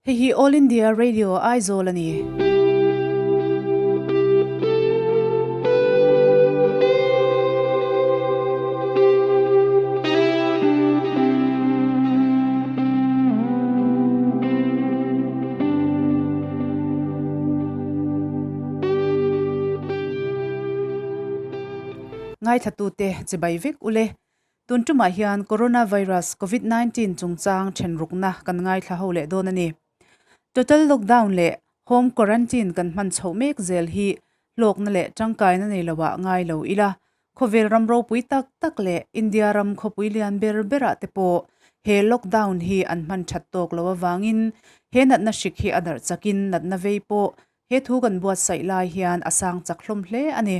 Hei hi All India Radio Aizawl a ni. Ngaithlatute chibai vek ule. Tun tumah hian Coronavirus, Covid 19, chungchang thenrukna kan ngaithla ho leh dawn a ni. Total lockdown leh home quarantine kan hman chhoh mek zel hi hlawkna leh tangkaina nei loah ngai lo ila, khawvel ram ropui tak tak leh India ram khawpui lian ber berah te pawh he lockdown hi an hman that tawk lo avangin he natna hrik hi a darh chakin natna vei pawh He thu kan buatsaih lai hian a sang chak hlawm hle a ni.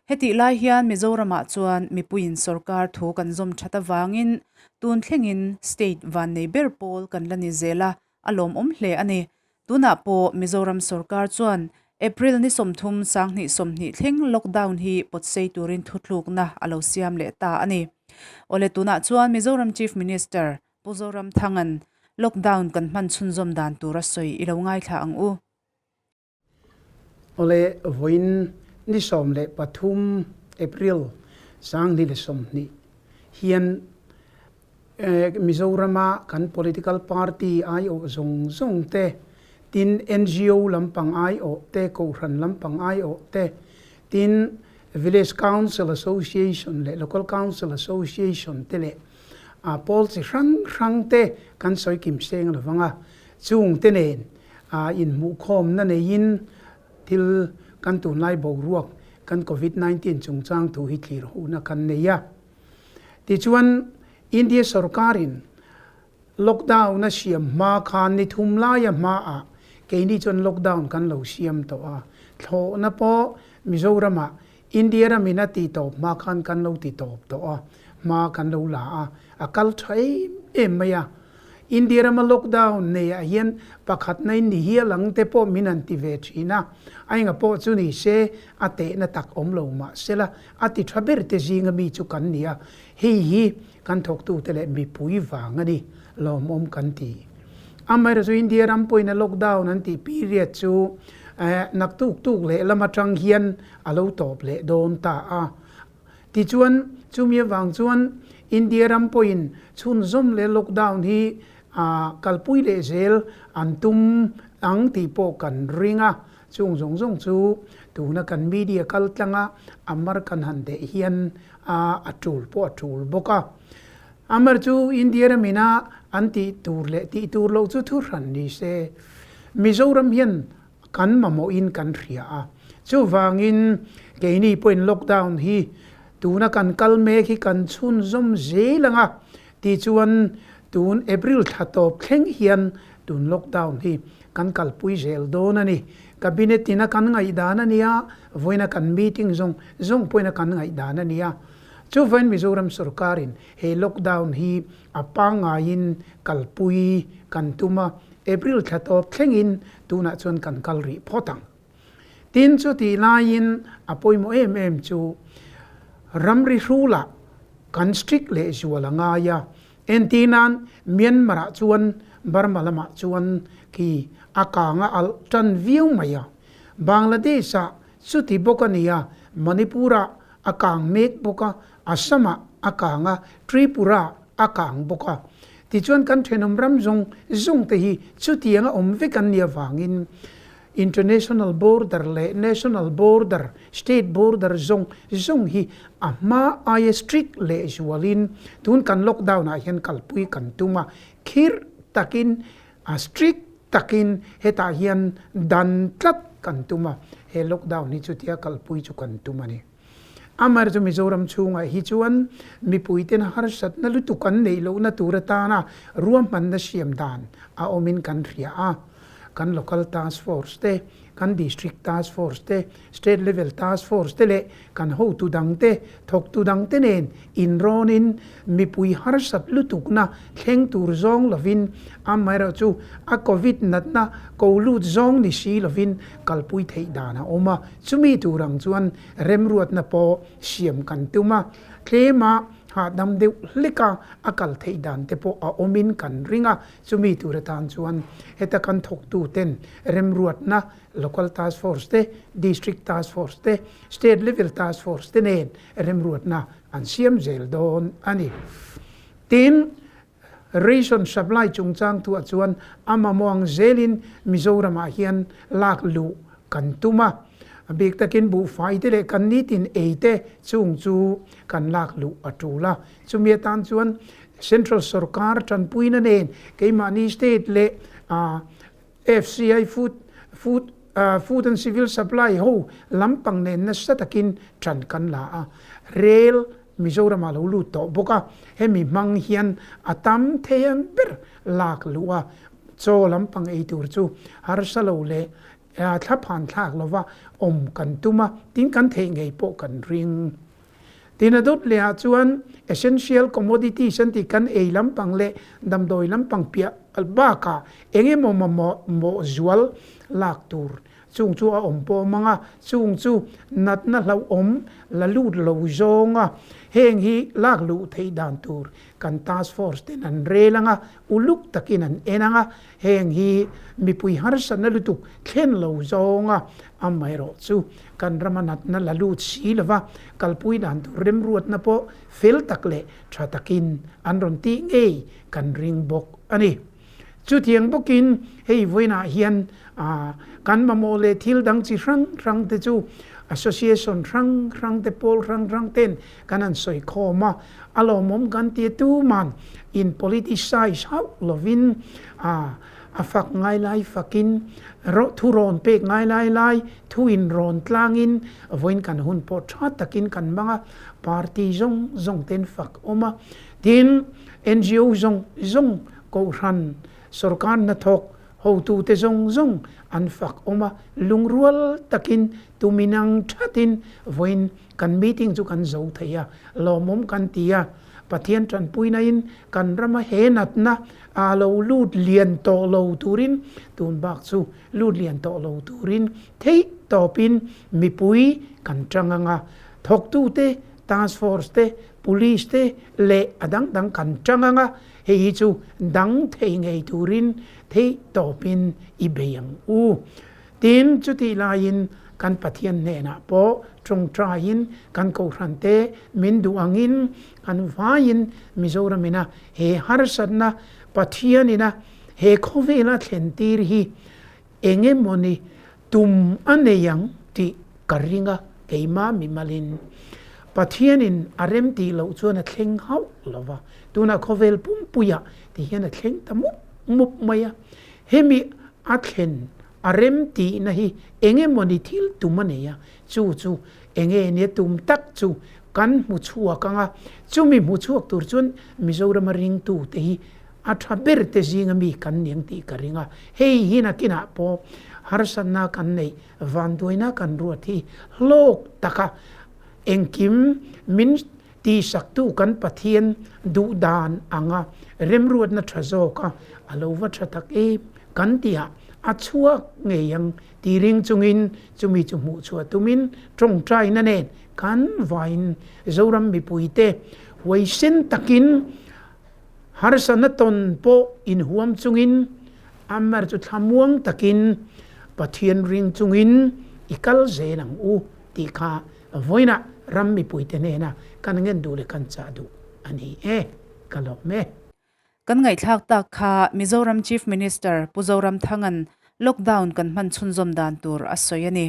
Hetih lai hian Mizoramah chuan mipuiin sorkar thu kan zawm that avangin tun thlengin state vannei ber pawl kan la ni zel a, a lawmawm hle a ni. Tunah pawh Mizoram sorkar chuan April ni 30 2020 thleng lockdown hi pawtsei turin thutlukna a lo siam leh ta a ni. Awle tunah chuan Mizoram Chief Minister Pu Zoramthanga'n lockdown kan hman chhunzawm dan tur a sawi i lo ngaithla ang u. Awle, vawiin ni 13 April 2020 hian Mizorama kan political party aiawh zawng zawng te, tin NGO lampang aiawh te, Kohhran lampang aiawh te, tin Village Council Association leh Local Council Association te leh pawl chi hrang hrang te kan sawi kim seng lovang a, chung te nen a inhmuhkhawmna neiin thil kan tunlai boruak kan Covid 19 chungchang thu hi thlir hohna kan nei a. Tichuan, India sorkarin lockdown a siam hma khan ni thum laia hmaah keini chuan lockdown kan lo siam tawh a, thlawhna pawh Mizoramah India ramin a ti tawp hma khan kan lo ti tawp tawh a, hma kan lo la a, a kal tha em em mai a. India rama lockdown nei ah hian pakhatna in ni hial ang te pawh min han ti ve thin a, a enga pawh chu ni se a tehna tak awm lo mah sela a ti tha ber te zinga mi chu kan ni a, hei hi kan thawktute leh mipui vang a ni lawmawm kan ti. Amaherawhchu India ram pawhin a lockdown an tih period chu naktuk tuk leh lam atang hian a lo tawp leh dawn ta a. Tichuan, chumi avang chuan India ram pawhin chhunzawm leh lockdown hi kalpui leh zel an tum ang tih pawh kan ring a. Chung zawng zawng chu tuna kan media kal tlanga a mar kan han deh hian a tul pawh a tul bawk a. Amar chu India ramina an tih tur leh tih tur loh chu thu hran ni se. Mizoram hian kan mamawhin kan hria a. Chuvangin keini pawhin lockdown hi tuna kan kal mek hi kan chhunzawm zel ang a, tichuan tun April thla tawp thleng hian tun lockdown hi kan kalpui zel dawn a ni. Cabinet ina kan ngaihdan a nia, vawiina kan meeting zawng zawng pawhin a kan ngaihdan a nia. Chuvain Mizoram sorkarin he lockdown hi a pangngaiin kalpui kan tum a, April thla tawp thlengin tunah chuan kan kal rih phawt ang. Tin, chutih laiin a pawimawh em em chu ramri hrulah kan strict leh zual a ngai a, entirnan Myanmar-ah chuan Burma lamah chuan khi a kang a alh tan viau mai a, Bangladesh-ah chuti bawk a ni a, Manipur-ah a kang mek bawk a, Assam-ah a kang a, Tripura-ah a kang bawk a. Tichuan kan thenawm ram zawng zawng te hi chutianga awm vek an nih avangin International border leh National border, State border zawng zawng hi a hma aia strict leh zualin tun kan lockdown ah hian kalpui kan tum a, khirh takin a strict takin hetah hian dan tlat kan tum a, he lockdown hi chutia kalpui chu kan tum a ni. Amar chu Mizoram chhungah hi chuan mipuiten harsatna lutuk an neih lohna tur atana ruahmanna siam dan a awmin kan hria a. Kan Local Task Force te, kan District Task Force te, State Level Task Force te leh kan hotu dangte, thawktu dangte nen inrawnin mipui harsat lutukna thleng tur zawng lovin, amaherawhchu a Covid natna ko lut zawng ni si lovin kalpui theih dan a awm a. Chumi tur ang chuan remruatna pawh siam kan tum a, tlema hahdam deuh hlek a a kal theih dan te pawh a awmin kan ring a, chumi tur atan chuan heta kan thawktu ten remruatna Local Task Force te, District Task Force te, State Level Task Force te nen remruatna an siam zel dawn a ni. Tin, Ration supply chungchang tuah chuan a mamawh ang zelin Mizoramah hian lak luh kan tum a. A bik takin buhfai te leh kan nitin ei te chung chu kan lak luh a tul a. Chumi atan chuan Central sorkar tanpuina nen keimahni state leh FCI Food Food Food and Civil Supply ho lampang nen nasa takin tan kan la a. Rel Mizoram ah lo lut tawh bawk a, hemi hmang hian a tam thei ang ber lak luh a, chaw lampang ei tur chu harsa lo leh thlaphan thlak lova awm kan tum a, tin kan theih ngei pawh kan ring. Tin a dawt leh ah chuan essential commodities an tih kan ei lampang leh damdawi lampang piah bakah eng emaw mamawh mawh zual lak tur Chung chu a awm pawh mang a, chung chu natna hlauhawm la lut lo zawng a, heng hi lak luh theih dan tur kan task force ten an rel ang a, uluk takin an en ang a, heng hi mipui harsatna lutuk thlen lo zawng a, amaherawh chu kan rama natna la lut si lova kalpui dan tur remruatna pawh fel tak leh tha takin an rawn tih ngei kan ring bawk a ni. Chutiang bawkin hei vawiinah hian kan mamawh leh thil dang chi hrang hrang te chu association hrang hrang te pawl hrang hrang ten kan han sawi khawm a, a lawmawm kan ti a tuman in politicize hauh lovin a fak ngai lai fakin thu rawn pek ngai lai lai thu in rawn tlangin vawiin kan hun pawh tha takin kan hmang a, party zawng zawng ten fak awm a, tin ngo zawng zawng Kohhran, sorkar hnathawk, hotute zawng zawng an fak awm a, lungrual takin tuminang thatin vawiin kan meeting chu kan zo thei a, lawmawm kan ti a, Pathian tanpuinain kan rama he natna a lo lut lian tawh lo turin, tun bak chu lut lian tawh lo turin theih tawpin mipui kan tang ang a, thawktute, task force te, police te leh a dang dang kan tang ang a, Hei hi chu dang thei ngei turin theih tawpin i bei ang u. Tin, chutih laiin kan Pathian hnenah pawh tawngtaiin kan Kohhrante min duh angin kan vaiin Mizoramina he harsatna Pathianina he khawvela thlentir hi Engemawni tum a nei ang tih ka ring a, keimah mimalin. Pathianin a rem tih loh chuan a thleng hauh lo va, tunah khawvel pumpuiah ti hian a thleng ta mup mup mai a. Hemi a thlen a rem tihna hi engemawni thil tum a nei a, chu chu enge nia tum tak chu kan hmu chhuak ang a, chumi hmu chhuak tur chuan Mizorama ringtute hi A tha ber te zinga mi kan niang tih ka ring a, hei hi nakinah pawh harsatna kan neih vanduaina kan ruat hi hlawk taka engkim min tihsaktu kan Pathian duh dan anga remruatna tha zawka a lo va tha tak em kan tihah a chhuak ngei ang ti ring chungin chumi chu hmuh chhuah tumin tawngtaina nen kan vain Zoram mipuite huaisen takin Harsatna tawn pawh inhuam chungin Amar chu thlamuang takin Pathian ring chungin i kal zel ang u tih kha vawiinah ram mipuite hnena kan ngen duh leh kan chah duh a ni e. Ka lawm e. Kan ngaihthlak tak kha Mizoram Chief Minister Pu Zoramthanga'n lockdown kan hman chhunzawm dan tur a sawi a ni.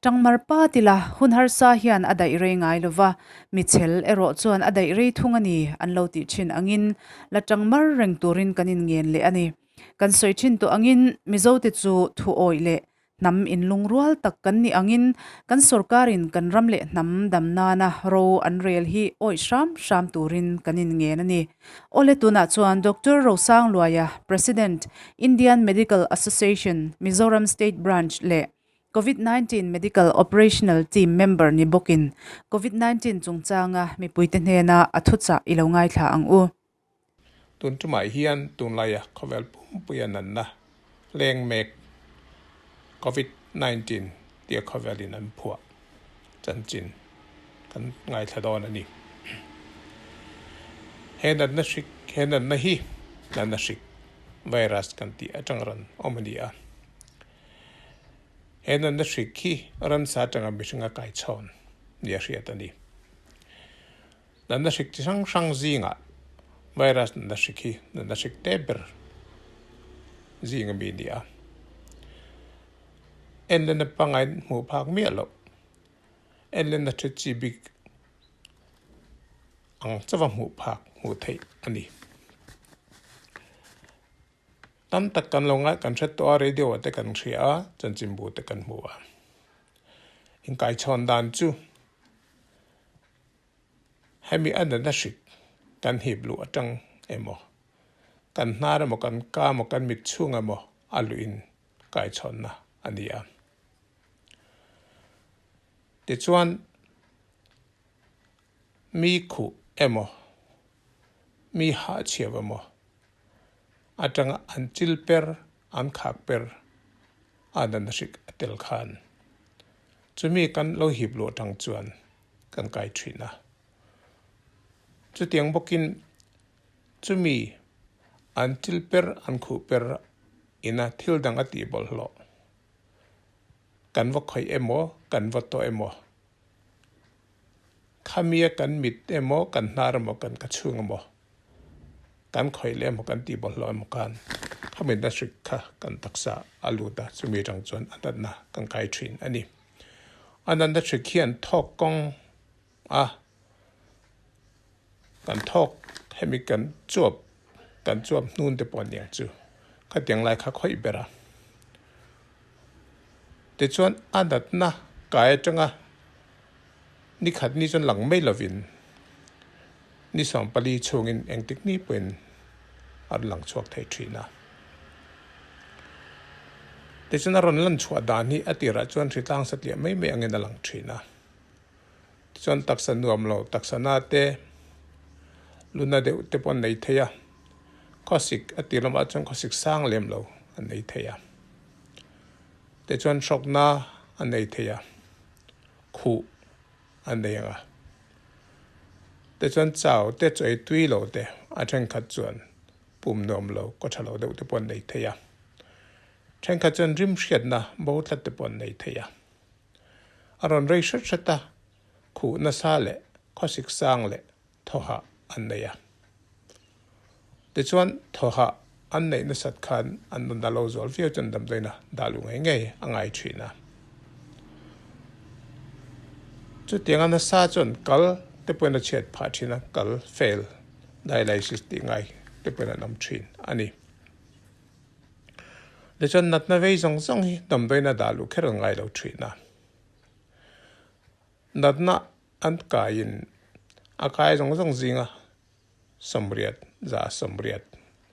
Tangmar pa tila hun harsa hian a daih rei ngai lo va, michel erawh chuan a daih rei thung a ni an lo tih thin angin la tangmar reng turin kan inngen leh a ni. Kan sawi thin tawh angin Mizote chu thu awih leh hnam inlungrual tak kan nih angin kan sorkarin kan ram leh hnam dam nana ro an rel hi awih hram hram turin kan inngen a ni. Awle tunah chuan Doctor Rosangluaia, President, Indian Medical Association, Mizoram State Branch leh Covid 19 Medical Operational Team member ni bawkin Covid 19 chungchanga mipuite hnena a thuchah i lo ngaithla ang u. Tun tumah hian tunlaia khawvel pumpuia nanna leng mek Covid 19 tia khawvelin an phuah chanchin kan ngaithla dawn a ni. He natna hrik, he natna hi natna hrik, virus, kan tih atang rawn awm a ni a. He natna hrik hi ramsa atanga mihringa kaichhawn nia hriat a ni. Natna hrik chi hrang hrang zingah virus natna hrik hi natna hrik te ber zing ami a ni a. Enlena pangngai hmuh phak miah loh, enlena thu chi bik ang chauha hmuh phak hmuh theih a ni. Tam tak kan lo ngai kan hre tawh a, radio ah te kan hria a, chanchinbu te kan hmu a. Inkaichhawn dan chu hemi a natna hrik kan hip luh atang emaw, kan hnar emaw, kan ka emaw, kan mit chhung emaw a luh in kaichhawnna a ni a. Tichuan mi khuh emaw, mi hahchhiau emaw atanga an chil per, an khak per a natna hrik a tel khan chumi kan lo hip luh atang chuan kan kai thin a. Chutiang bawkin chumi an chil per, an khuh per ina thil dang a tih bawlhhlawh kan va khawih emaw, kan va tawh emaw, Khamia kan mit emaw, kan hnar emaw, kan ka chhung emaw, kan khawih leh emaw, kan tih bawlhhlawh emaw khan khamitna hrik kha kan taksa a lut a, chumi atang chuan a natna kan kai thin a ni. A natna hrik hian thawk kawng a kan thawk hemi kan chuap kan chuap hnun te pawh aniang chu khatiang lai kha khawih ber a. Tichuan a natna kai atanga Ni khat ni chuan lang mai lovin ni 14 chhungin engtik ni pawhin a rawn lang chhuak thei thin a. Tichuan a rawn lan chhuah dan hi a tirah chuan hritlang satliah mai mai angin a lang thin a. Tichuan taksa nuam lo, taksa na te, luna deuh te pawh an nei thei a. Khawsik a tir lamah chuan khawsik sang lem lo an nei thei a. Tichuan hrawkna an nei thei a. Khuh an nei ang a. Tichuan chau te chu ei tui lo te a thenkhat chuan pum nuam lo kaw tha lo deuh te pawh an nei thei a. Thenkhat chuan rim hriatna bo tlat te pawh an nei thei a. A rawn rei hret hret a, khuh nasa leh khawsik sang leh thawhah an nei a. Tichuan thawhah an neih nasat khan an rawn dah lo zual viau chuan damdawiina dah luh ngei ngei a ngai thin a. Chutianga nasa chuan kal te pawhin a chhiat phah thin a, kal fail, dialysis tih ngai te pawhin an awm thin a ni. Tichuan natna vei zawng zawng hi damdawiina dah luh kher an ngai lo thin a. Natna an kaiin a kai zawng zawng zinga 80 za 80,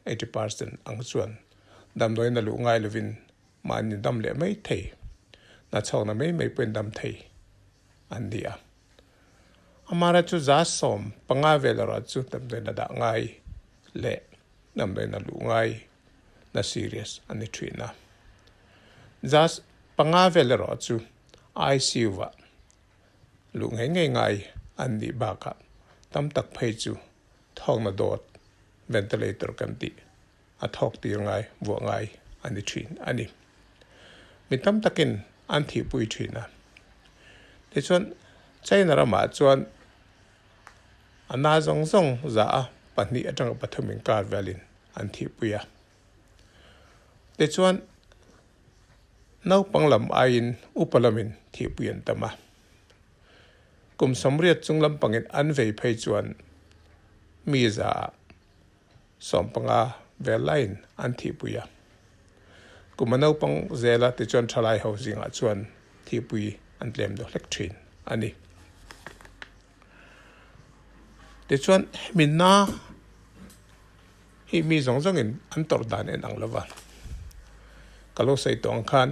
80%, ang chuan damdawiin a luh ngai lovin mahni dam leh mai thei, nachhawkna mai mai pawhin dam thei an ni a. Amara chu 15% vel erawh chu damdawiin a dah ngai leh damdawiin a luh ngai na serious a ni thin a. 5% vel erawh chu ICU-ah luh ngei ngei ngai an nih bakah tam tak phei chu thawkna dawt, ventilator kan tih, a thawk tir ngai, vuah ngai a ni thin a ni. Mi tam takin an thihpui thin a. Tichuan, China ramah chuan a na zawng zawng za a pahnih atanga pathum inkar velin an thihpui a. Tichuan, naupang lam aiin upa lamin thihpui an tam a. Kum 80 chung lampangin an vei phei chuan mi 15% vel laiin an thihpui a. Kum a naupang zela tichuan thalai ho zingah chuan thihpui an tlem deuh hlek thin a ni. Tichuan, hemi na hi mi zawng zawngin an tawrh dan en ang lova. Ka lo sawi tawh ang khan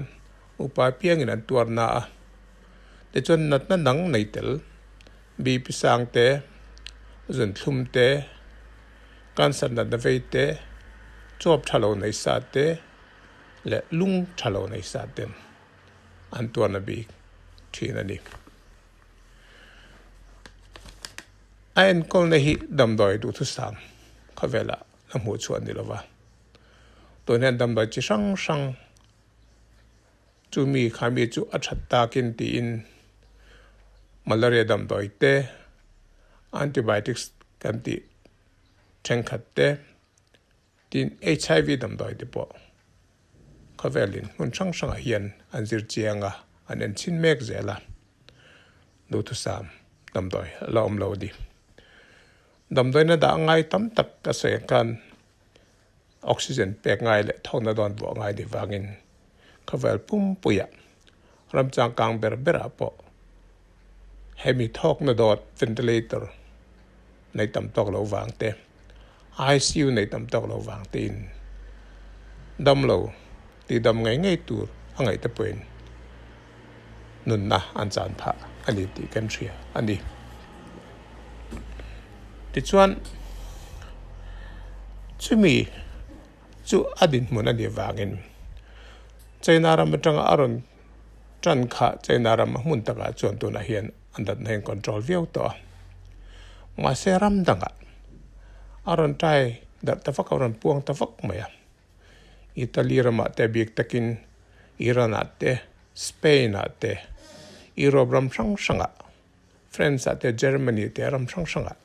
upa piangin an tuar na a. Tichuan natna dang nei tel, BP sang te, zunthlum te, cancer natna vei te, chuap tha lo nei sa te leh lung tha lo nei sa ten an tuarna bik thin a ni. A enkawlna hi damdawi duhthusam khawvelah la hmuh chhuah a ni lova. Tun hian damdawi chi hrang hrang chumi kha mi chu a that takin tiin malaria damdawi te, antibiotics kan tih thenkhat te, tin HIV damdawi te pawh khawvelin hmun hrang hrangah hian an zir chiang a, an en chhin mek zel a, duhthusam damdawi a la awm lo a ni. Damdawina dah ngai tam tak ka sawi ang khan oxygen pek ngai leh thawkna dawn vuah ngai ni vangin khawvel pumpuiah ram changkang ber berah pawh hemi thawkna dawt ventilator nei tam tawk lo vang te, ICU nei tam tawk lo vang tein damlo tihdam ngei ngei tur a ngaih te pawhin nunna an chan phah a ni tih kan hria a ni. Tichuan, chumi chu a dinhmun a nih vangin China ram atanga a rawn tan kha China ram a hmun takah chuan tunah hian an datna hian control viau tawh a. Mahse ram dangah a rawn tai darh ta vak a, a rawn puang ta vak mai a. Italy ramah te bik takin Iran-ah te, Spain-ah te, Europe ram hrang hrangah, France-ah te, Germany te ram hrang hrangah,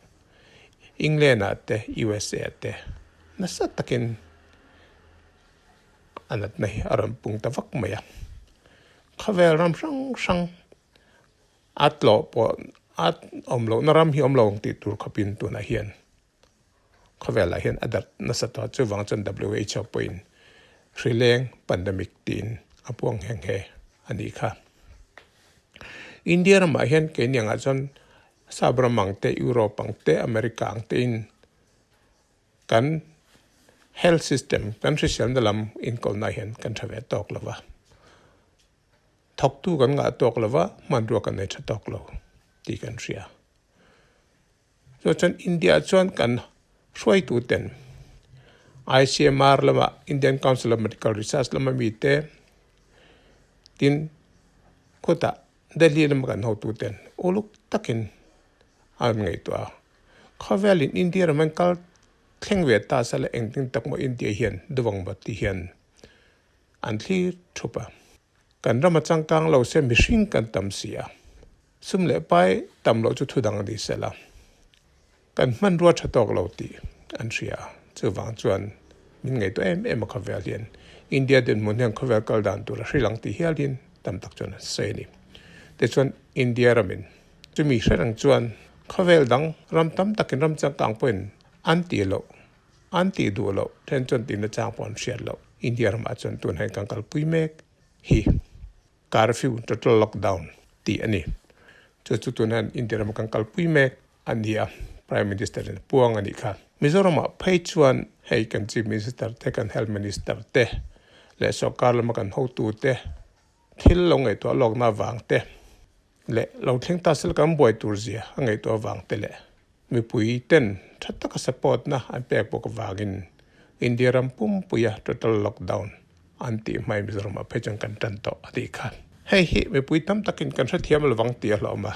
England-ah te, USA-ah te nasa takin a natna hi a rawn pung ta vak mai a. Khawvel ram hrang hrang a tlawh pawh a awm lohna ram hi awm lo ang tih tur khawpin tunah hian Khawvelah hian a darh nasa tawh a, chuvang chuan WHO pawhin hrileng pandemic tiin a puang nghe nghe a nih kha. India ramah hian keini angah chuan Sap ram ang te, Europe ang te, America ang tein kan health system, kan hriselna lam inkawlna hian kan tha ve tawk lo va. Thawktu kan ngah tawk lo va, hmanrua kan nei tha tawk lo tih kan hria. Chu chuan India chuan kan hruaitu ten ICMR lama Indian Council of Medical Research lama mite tin khutah Delhi lama kan hotu ten uluk takin an ngaihtuah a. Khawvelin India ram an kal thleng ve ta sela engtin tak maw India hian duang bat ti hian an thlir thup a. Kan rama changkang lo se mihring kan tam si a. Sum leh pai tam loh chu thu dang a ni sela, kan hmanrua tha tawk lo tih an hria a, chuvang chuan min ngaihtuah em em a khawvel hian India dinhmun hian khawvel kal dan tur a hrilh ang tih hialin tam tak chuan an sawi a ni. Tichuan India ramin chumi hre reng chuan khawvel dang ram tam takin ram changkang pawhin an tih loh, an tih duh loh then chuan tihna chang pawh an hriat loh India ramah chuan tunah hian kan kalpui mek hi. Curfew, total lockdown, tih a ni. Chu chu tun hian India rama kan kalpui mek a ni a, Prime Minister in a puang a nih kha. Mizoramah phei chuan hei kan Chief Minister te, kan Health Minister te leh sawrkar lama kan hotu te thil lo ngaihtuah lawkna avang te leh lo thleng ta sela kan buai tur zia a ngaihtuah avang te leh mipui ten tha taka support na an pek bawk avangin India ram pumpuia total lockdown an tih hmai Mizoramah phei chuan kan tan tawh a tih kha. Hei hi mipui tam takin kan hrethiam lovang tih a hlawm a,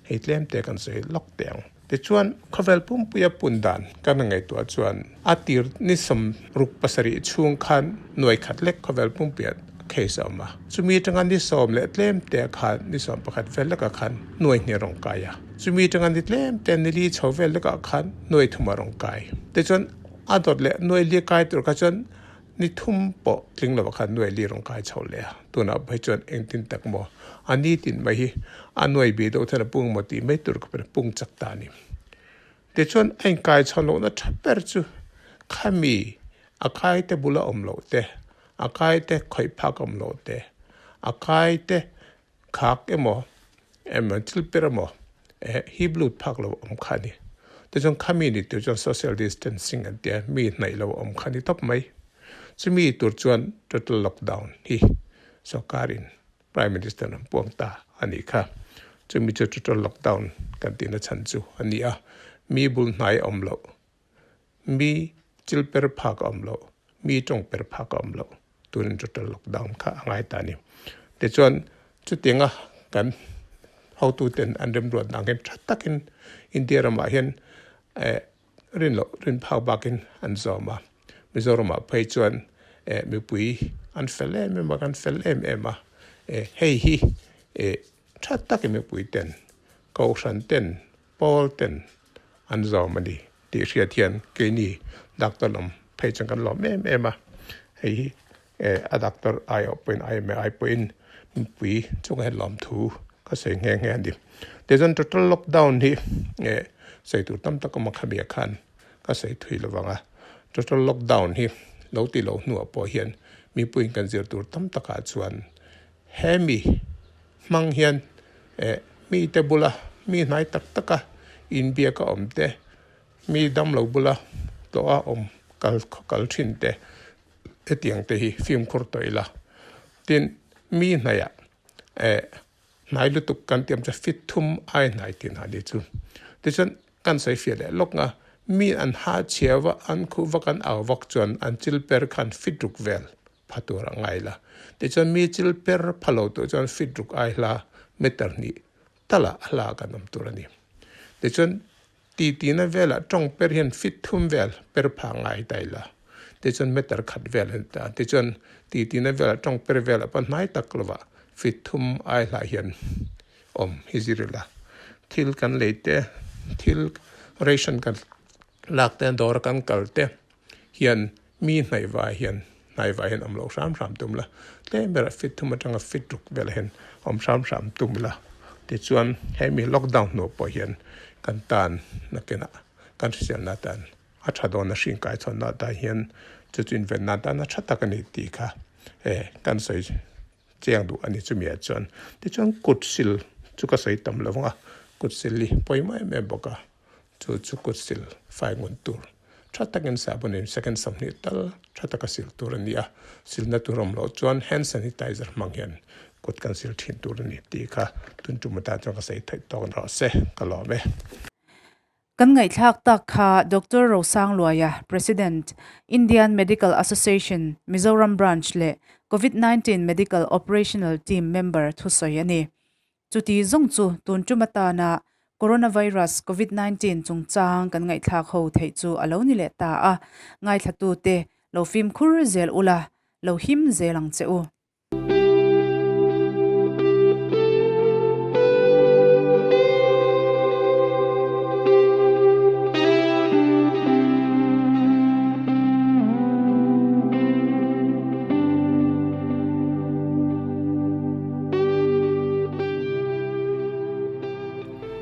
hei tlem te kan sawi lawk teh ang. Tichuan khawvel pumpuia pun dan kan ngaihtuah chuan a tir ni 67 chhung khan nuai khat lek khawvel pumpuia case a awm a, chumi atanga ni sawm leh tlem te khan ni 11 vel lekah khan nuai hnih a rawn kai a, chumi atanga ni tlem te ni li chho vel lekah khan nuai thum a rawn kai. Tichuan a dawt leh nuai li kai tur kha chuan Ni thum pawh tling lovah khan nuai li rawn kai chho leh a, tunah phei chuan engtin tak maw a ni tin mai hi a nuai bi deuh hian a pung maw tih mai tur khawpin a pung chak ta a ni. Tichuan a inkai chho lohna tha ber chu khami a kai te bula awm loh te, a kai te khawih phak awm loh te, a kai te Khak emaw, emaw thil per emaw hip lut phak lo awm kha a ni. Tichuan khami ni tur chuan social distancing an tia, mi hnaih lo awm kha a ni tawp mai. Chumi tur chuan total lockdown hi sorkarin Prime Minister an puang ta a nih kha. Chumi chu total lockdown kan tihna chhan chu a ni a, mi bul hnai a awm loh, mi thil per phak a awm loh, mi tawng per phak a awm loh. Tunin total lockdown kha a ngai ta a ni. Tichuan chutianga kan Hotuten an remruat nang hian tha takin India ramah hian rin loh rin phak bakin an zawm a. Mizoramah phei chuan mipui an fel em em a, kan fel em em a. Hei hi tha takin mipui ten, kohhran ten, pawl ten an zawm a ni tih hriat hian keini doctor lam phei chuan kan lawm em em a. Hei hi a doctor aiawh pawhin IMA ai pawhin mipui chungah hian lawmthu ka sawi nghe nghe a ni. Tichuan total lockdown hi sawi tur tam tak awm a khami ah khan ka sawi thui lo vang a. Total lockdown hi lo ti lo hnuah pawh hian mipuiin kan zir tur tam takah chuan hemi hmang hian mite bula mi hnai tak taka inbiak a awm te, mi damlo bula tlawh a awm kal kal thin te hetiang te hi fimkhur tawh ila. Tin, mi hnaiah eh hnai lutuk kan tiam chu fit thum ai hnai tih hna ni chu. Tichuan kan sawi fiah leh lawk nga, mi an ha chhia va, an khuh vak, an au vak chuan an chil per khan fit ruk vel pha tur a ngai la. Tichuan mi chil per pha lo tur chuan fit ruk ai hla meter hnih talah a hla kan awm tur a ni. Tichuan Titina velah tawng per hian fit thum vel per pha ngai ta ila. Tichuan meter khat vel a ni ta. Tichuan titina velah tawng per velah pawh hnai tak lovah fit thum ai hlah hian awm hi zir ila. Thil kan lei te, thil ration kan lak te, dawra kan kal te hian mi hnaihvai hian hnaihvai hian awm loh hram hram tum la, tlem berah fit thum atanga fit ruk velah hian awm hram hram tum la, tichuan hemi lockdown hnuah pawh hian kan tan nakinah kan hriselna atan a tha dawn a hring kai chhawnna atan hian chu chu invenna atan a tha tak a ni tih kha eh kan sawi chiang duh a ni chumi ah chuan tichuan kut sil chu ka sawi tam lo vang a kut sil hi pawimawh em em bawk a. Chu chu kut sil fai ngun tur tha takin sahbawn in second 20 tal tha taka sil tur a ni a, silna tur awm loh chuan hand sanitizer hmang hian kut kan sil thin tur a ni tih kha tun tum atan chuan ka sawi theih tawk rawh se, ka lawm e. Kan ngaihthlak tak kha Doctor Rosangluaia, President, Indian Medical Association, Mizoram Branch leh Covid 19 Medical Operational Team member thusawi a ni. Chuti zawng chu tun tum atana Coronavirus Covid 19 chungchang kan ngaihthlak ho theih chu a lo ni leh ta a, ngaithlatute lo fimkhur zel ula, lo him zel ang che u.